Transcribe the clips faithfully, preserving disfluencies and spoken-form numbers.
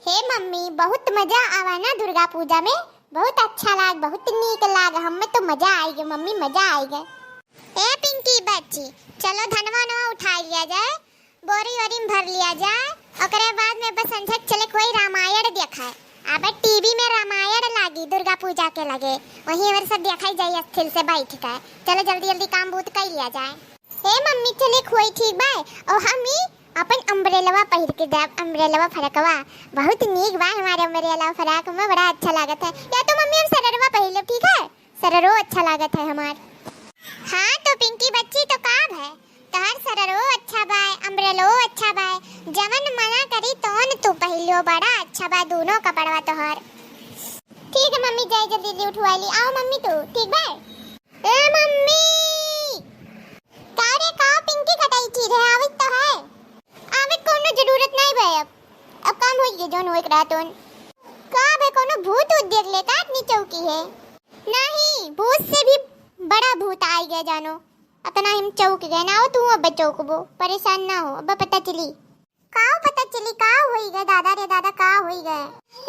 ए मम्मी, बहुत मजा आवा ना दुर्गा पूजा में, बहुत अच्छा लाग, बहुत नीक लाग, हमें तो मजा आइगे मम्मी, मजा आइगे। ए पिंकी बच्ची, चलो धनवा नवा उठा लिया जाए, बोरी वोरी में भर लिया जाए, ओकरे बाद में बस संझक चले कोई रामायण देखाए। अब टीवी में रामायण लागी दुर्गा पूजा के लगे, वहीं और सब देखाई जाई अस्थिल से बैठ के। चलो जल्दी जल्दी काम बूत कर लिया जाए। ए मम्मी, चले खोई ठीक बाय, और हम ही अपन अम्ब्रेलवा पहिर के जाब, अम्ब्रेलवा फरकवा, बहुत नीक बा हमारे अम्ब्रेलवा फराक में, बड़ा अच्छा लागत है। या तो मम्मी हम सररवा पहिर लेब, ठीक है, सररो अच्छा लागत है हमार। हाँ तो पिंकी बच्ची, तो का भय, तोहर सररो अच्छा बाय, अम्ब्रेलो अच्छा बाय, जवन मना करी तवन तू पहिर लियो, बड़ा अच्छा बा दोनों कपड़वा तोहर। ठीक है मम्मी, जाए जल्दी जल्दी उठवा ली, आओ मम्मी तू, ठीक बाय। ए मम्मी, का रे, का पिंकी कटाई चीज है, आवत तो है। आवे के कौनो जरूरत नहीं बा अब। अब काम होई गए जौन होए के रहत उन। का बे, कौनो भूत उत देख ले का इतनी चौकी है? नहीं, भूत से भी बड़ा भूत आई गए जानो। अतना हम चौक गए ना हो, तू अब चौकबो, परेशान ना हो, अब पता चली। का पता चली, का होई गए दादा रे दादा, का होई गए?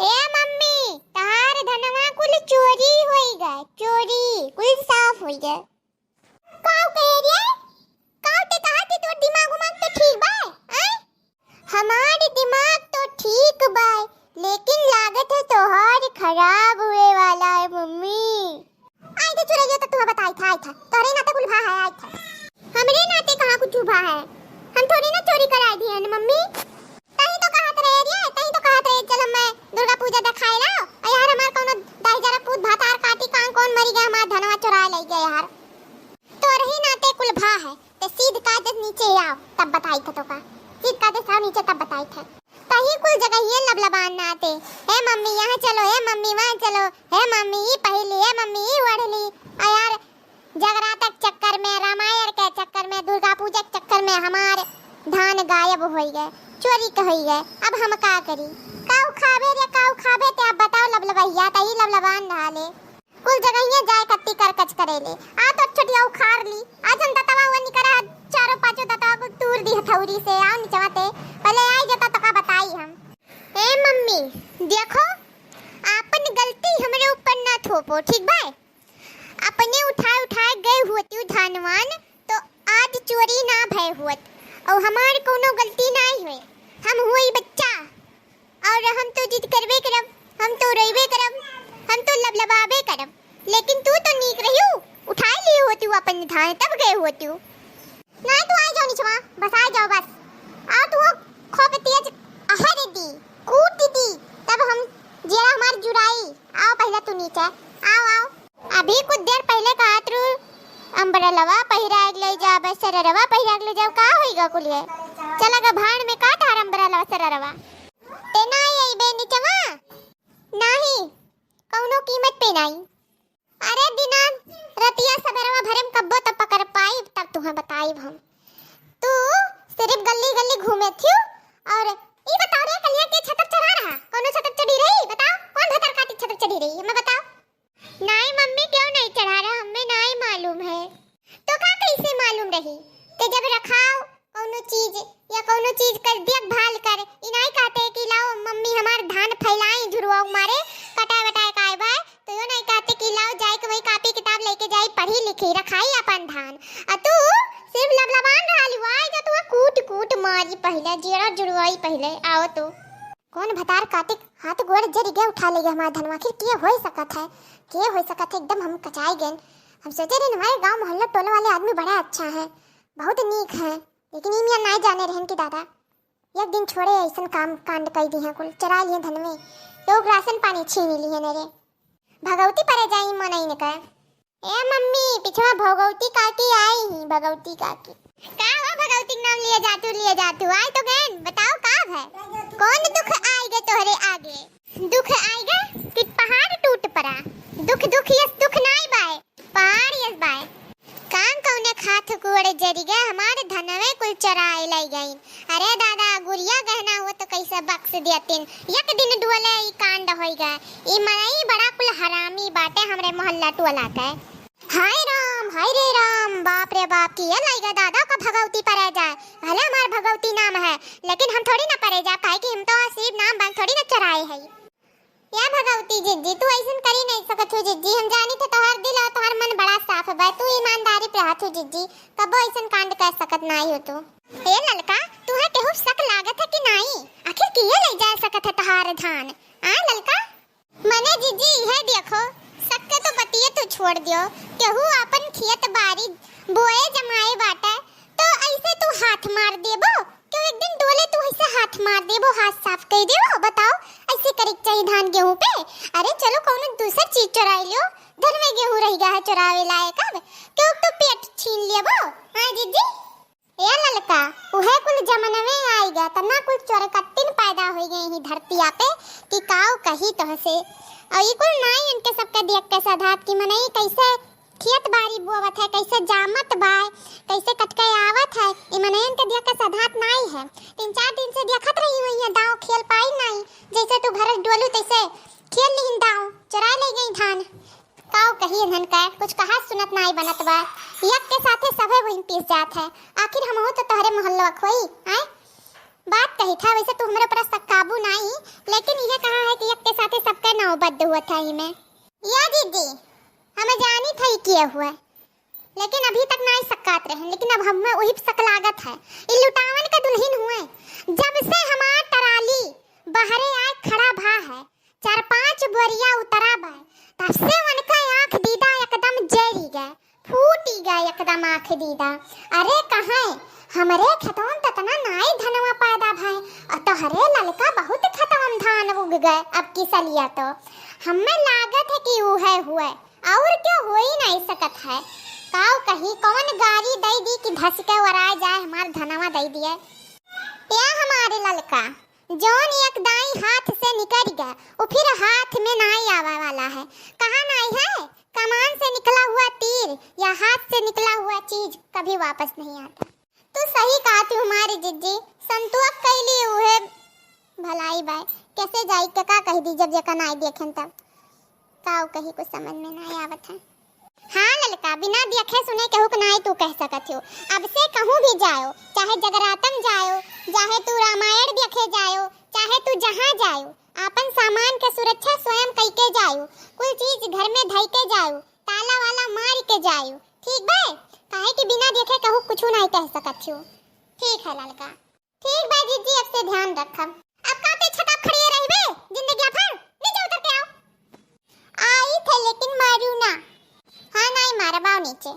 ए मम्मी, तहार धनवा कुल चोरी होई गए, चोरी, कुल साफ होई गए। काऊ कहे रे? काऊ ते कहा कि तोर दिमाग उमाग तो ठीक बा, आय? हमार दिमाग तो ठीक बा, लेकिन लागत है तोहार खराब हुए वाला है मम्मी। आई तो चुरैया तो तुहा बताई था, आई था। तोहरे नाते कुल भा है, आई था। हमरे नाते कहाँ कुछ भा है? हम थोड़ी ना चोरी कराई दिए हैं मम्मी। तही तो कहत रहे रे, तही तो कहत रहे, चलो मैं दुर्गा पूजा देखाए लाओ। आ यार हमार कौनो दाई जरा पूत भातार काटी कान कौन मरी गए, हमार धनवा चुराए ले गए यार। तोरही नाते कुल भा है, ते सीध कायदे से नीचे आओ, तब बताई था तोका। सीध कायदे से आओ नीचे, तब बताई था। तही कुल जगहिए लबलबान नाते, "हे मम्मी यहाँ चलो, हे मम्मी वहाँ चलो, हे मम्मी ई पहिली, हे मम्मी ई ओढ़ली।" आ यार जगराता के चक्कर में, रामायण के चक्कर में, दुर्गा पूजा के चक्कर में हमार धान गायब होई गए, चोरी के होई गए। अब हम का करी? काऊ खाबे रे, काऊ खाबे ते? आप बताओ लबलबहिया, तही लबलबान ढाले। कुल जगहिया जाए कत्ती करकच करेले। आ तो छोटिया उखाड़ ली। आज हम दतवा हुआ निकरा है, चारों पांचों दतवा को तूर दी हथौड़ी से। आओ निचवा ते, पहले आई जाता तो का बताई हम। ए मम्मी, देखो, आपन गलती हमरे ऊपर ना थोपो, ठीक बा? अपने उठाए उठाए गए होती धानवान तो आज चोरी ना भय होत, और हमार कोनो गलती ना हुए। हम हुई बच्चा, और हम तो जिद करबे करब, हम तो रोइबे करब, हम तो लबलबाबे करब, लेकिन तू तो नीक रहियो, उठाए लिए होती अपन धान तब गए होती। नहीं तू आई जाओ निचवा, बस आई जाओ बस। आ तू खूब तेज अहर दी, कूट दी, तब हम जेरा हमार जुराई। आओ पहले तू नीचे, आओ आओ। अभी कुछ देर पहले कहत रू अम्ब्रेलवा पहिरा के ले जाब, सररवा पहिरा के ले जाब, का होई गा कुलिए? चला गा भाड़ में का तार अम्ब्रेलवा सररवा। ते ना आई बे निचवा? नाही, कौनो कीमत पे नाही। अरे दिना रतिया सबेरवा भरे में कब्बो तो पकड़ पाइब, तब तुहें बताइब हम। तू सिर्फ गली गली घूमे थियो। और ई बताओ रे कलिया के छतर चढ़ा रहा, कौनो छतर चढ़ी रही? बताओ कौन भतर काटी छतर चढ़ी रही, हमें बताओ। नाई मम्मी, क्यों नहीं चढ़ा रहा, हमें नाई मालूम है। तो का कैसे मालूम रही कि जब रखाओ कौनो चीज या कौनो चीज कर देखभाल कर, ई नाई कहते कि लाओ मम्मी हमार धान फैलाई झुरवाओ मारे, कटाए वटाए काय बाय, तो यो नाई कहते कि लाओ जाए के वही कापी किताब लेके जाई, पढ़ी लिखी, रखाई अपन धान। आ तू सिर्फ लबलबान रहलू, आई जा तू कूट कूट मारी पहले, जेरा जुड़वाई पहले, आओ तू। कौन भतार कातिक हाथ गोड़ जरि गए उठा ले गए हमार धनवा, आखिर के होई सकत है, के होई सकत है, एकदम हम कचाई गए। हम सोचे रहे हमारे गांव मोहल्ला टोला वाले आदमी बड़ा अच्छा है, बहुत नीक है, लेकिन ई मियाँ नाई जाने रहन कि दादा एक दिन छोड़े ऐसन काम कांड कई दिहे, कुल चरा लिए धनवे, लोग राशन पानी छीन लिए ने रे। भगवती परे जाई मनई ने कहे। ए मम्मी, पिछवा भगवती काकी आई ही, भगवती काकी। का हो भगवती के नाम लिए जातू, लिए जातू, आई तो गैन, बताओ का है? कौन दुख आई गए तोहरे आगे? दुख आई गए कि पहाड़ टूट पड़ा। दुख दुख यस दुख नाई बाय, पहाड़ यस बाय। कान कौने खात कुआरे जरि गए, हमारे धनवे कुल चराए लाई गई। अरे दादा, गुरिया गहना हो तो कैसे बक्स दियतिन। एक दिन डुअले ई कांड होई गए। ई मनई बड़ा कुल हरामी बाटे हमरे मोहल्ला टोला के। हाय राम, हाय रे राम, बाप रे बाप, किहे लइगा दादा का भगौती परे जाए। भले हमार भगौती नाम है, लेकिन हम थोड़ी ना परे जाए, काहे कि हम तो असीब नाम बन थोड़ी ना चोराए है। या भगौती जिज्जी, तू ऐसन करी नहीं सकत हो जिज्जी। हम जानी थे तोहर दिल और तोहर मन बड़ा साफ बा, तू ईमानदारी पे रहत हो जिज्जी, कबो ऐसन कांड कर सकत नाई हो तू। ए ललका, तुहे केहू शक लागत है कि नाई? आखिर किहे ले जा सकत है तोहार धान? आ ललका? मने जिज्जी, इहे देखो, शक के तो बतिये तू छोड़ दियो। केहू आपन खेत बारी बोए जमाए बाटे, तो ऐसे तू हाथ मार देबो? केहू एक दिन डोले तू ऐसे हाथ मार देबो, हाथ साफ कर देबो? बताओ, ऐसे करे के चाहिए धान गेहूं पे? अरे चलो, कौनो दूसर चीज चुराई लियो, घर में गेहूं रह गया है चुरावे लायक, अब केहू तो पेट छीन लेबो। हाँ जिज्जी। ए ललका, उहे कुल जमनवे आइगा, तना कुल चोरकट्टिन पैदा होइ गए ही धरतिया पे कि काऊ कही तोहसे। और ई कुल नाई इनके सबके देख के सधात कि मनई कैसे खेत बारी बोवत है, कैसे जामत बा, कैसे कटके आवत है, ई मनई इनके देख के सधात नाई है। तीन चार दिन से देखत रही हुई है, दाव खेल पाई नाई, जैसे तू घर डोलू तैसे खेल लिहिन दाव, चुराए ले गई धान। काऊ कही इन्हन का, कुछ कहा सुनत नाई बनत बा। यक के साथे सभे वहीं पीस जात है। आखिर हमहू तो तोहरे मोहल्ला खोई, आए? बात कही था, वैसे तू हमरे ऊपर शक काबू नाई, लेकिन यह कहा है कि यक के साथे सबके नौबद्ध हुआ था ही में। या दीदी, हम जानी था ये किए हुए, लेकिन अभी तक नाई शक्कात रहे, लेकिन अब हमें वही शक लागत है। ई लुटावन के दुल्हन हुए, जब से हमार टराली बहरे आए खड़ा भा है, चार पांच बोरिया उतरा बा, तब से उनका आंख दीदा एकदम जरी गए, फूटी गए एकदम आंख दीदा। अरे कहाँ हमरे खेतवन ततना नाई धनवा पैदा भाई, और तोहरे ललका बहुत खेतवन धान उग गए अब की सलिया तो। हमें लागत है कि उहे हुए, और क्यों हो ही नहीं सकत है। काऊ कही कौन गारी दई दी कि धस के वराए जाए हमार धनवा दई दिए। या हमारे ललका, जौन एक दाई हाथ से निकल गया, वो फिर हाथ में नाई आवे वाला है। कहा नाई है, कमान से निकला हुआ तीर या हाथ से निकला हुआ चीज कभी वापस नहीं आता। तू सही कहा थी हमारी जिज्जी, संतोष कैली उहे भलाई बाय। कैसे जाई के का कह दी जब जेका नाई देखेन तब। काऊ कही कुछ समझ में नाई आवत है। हाँ ललका, बिना देखे सुने केहू के नाई तू कह सकत हो। अब से कहूँ भी जायो, चाहे जगरातन जायो, चाहे तू रामायण देखे जायो, चाहे तू जहाँ जायो, आपन सामान के सुरक्षा स्वयं कई के जायो, कुल चीज घर में धई के जायो, ताला वाला मार के जायो, ठीक बे? काहे कि बिना देखे केहू कुछ नाई कह सकत हो। ठीक है ललका। ठीक बा जीजी, अब से ध्यान रखब। अब का ते छता खड़िए रहिबे जिंदगी भर? नीचे उतर के आओ। आई थे लेकिन मारू ना। हाँ नाई मारब, आओ नीचे।